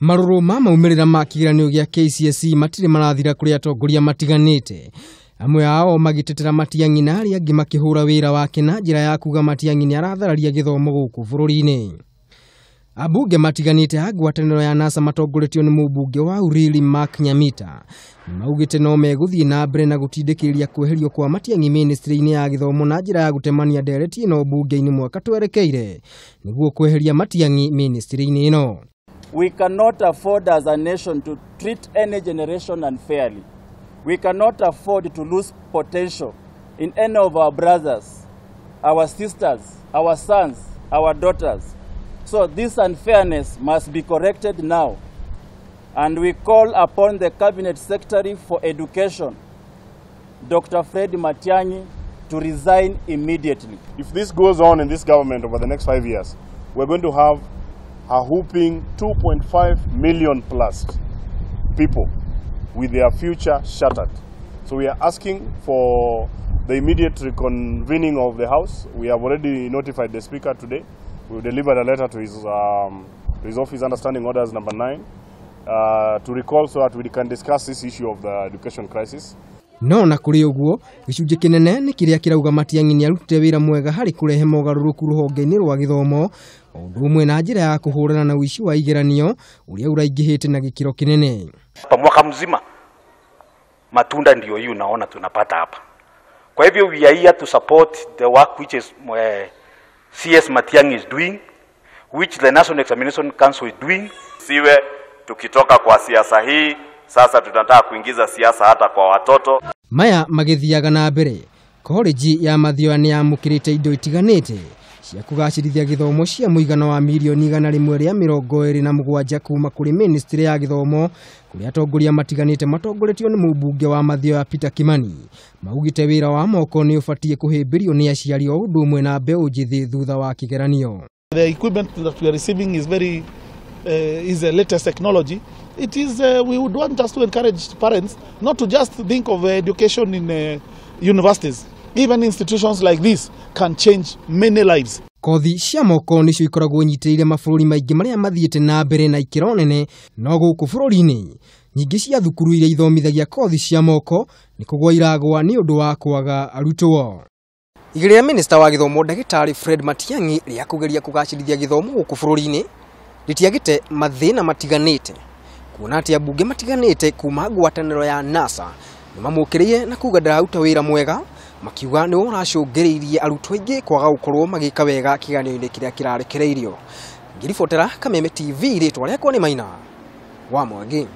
Marũrũ ma maumĩrĩra ma kĩgeranio gĩa KCSE matirĩ marathira kũrĩ atongoria matiganĩte. Amwe ao magĩtetera Matiang'i na arĩa angĩ makĩhũra wĩra wake na njĩra ya kuga Matiang'i nĩ arathararia gĩthomo gũkũ bũrũri-inĩ. Ambunge matiganĩte a ngwatanĩro ya NASA matongoretio nĩ mũmbunge wa Uriri Mark Nyamita maugĩte no megũthiĩ na mbere na gũtindĩkĩrĩria kweherio kwa Matiang'i ministry-inĩ ya gĩthomo na njĩra ya gũtemania ndereti ĩno mbunge-inĩ mwaka twerekeire nĩguo kweheria Matiang'i ministry-inĩ ĩno. We cannot afford as a nation to treat any generation unfairly. We cannot afford to lose potential in any of our brothers, our sisters, our sons, our daughters. So this unfairness must be corrected now. And we call upon the Cabinet Secretary for Education, Dr. Fred Matiang'i, to resign immediately. If this goes on in this government over the next 5 years, we're going to have a whooping 2.5 million plus people with their future shattered. So we are asking for the immediate reconvening of the House. We have already notified the Speaker today. We delivered a letter to his office under Standing Orders number 9 to recall so that we can discuss this issue of the education crisis. No na kũrĩ ũguo gĩcunjĩ kĩnene nĩ kĩrĩa kĩrauga Matiang'i nĩ arutĩte wĩra mwega harĩ kũrehe mogarũrũku rũhonge-inĩ rwa gĩthomo o ũndũ ũmwe na njĩra ya kũhũrana na ũici wa igeranio ũrĩa ũraingĩhĩte na gĩkĩro kĩnene. Kwa mwaka mzima matunda ndio hii unaona tunapata hapa. Kwa hivyo we are here to support the work which is CS Matiang'i is doing, which the National Examination Council is doing. Siwe tukitoka kwa siasa hii sasa tunataka kuingiza siasa hata kwa watoto. Maya magĩthiaga na mbere, college ya Mathioya nĩ yamũkĩrĩte indo itiganĩte cia kũgacĩrithia gĩthomo cia mũigana wa mirioni 127 kuma kũrĩ ministry ya gĩthomo kũrĩa atongoria matiganĩte matongoretio nĩ mũmbunge wa Mathioya Peter Kimani maugĩte wĩra wa moko nĩ ũbatiĩ kũhĩmbĩrio nĩ aciari o ũndũ ũmwe na mbeũ njĩthĩ thutha wa kĩgeranio. The equipment that we are receiving is very is the latest technology. It is we would want just to encourage parents not to just think of education in universities. Even institutions like this can change many lives. Kothi cia moko nicio ikoragwo nyitĩrĩire mabũrũri maingĩ marĩa mathiĩte na mbere na ikĩro nene no gũkũ bũrũri-inĩ nyingĩ cia thukuru iria ithomithagia kothi cia moko nĩ kũgwa iragwa nĩ ũndũ wa kwaga arutwo. Igĩrĩ rĩa minista wa gĩthomo ndagĩtarĩ Fred Matiang'i rĩa kũgeria kũgacĩrithia gĩthomo gũkũ bũrũri-inĩ rĩtiagĩte mathĩna matiganĩte kuona atĩ ambunge matiganĩte kuma ngwatanĩro ya NASA nĩmamũkĩrĩire na kuga ndararuta wĩra mwega makiuga nĩ ũracũngĩrĩirie arutwo aingĩ kwaga gũkorwo magĩka wega kĩgeranio-inĩ kĩrĩa kĩrarekereirio. Ngĩribotera Kameme TV, rĩtwa rĩakwa nĩ Maina wa Mwangi.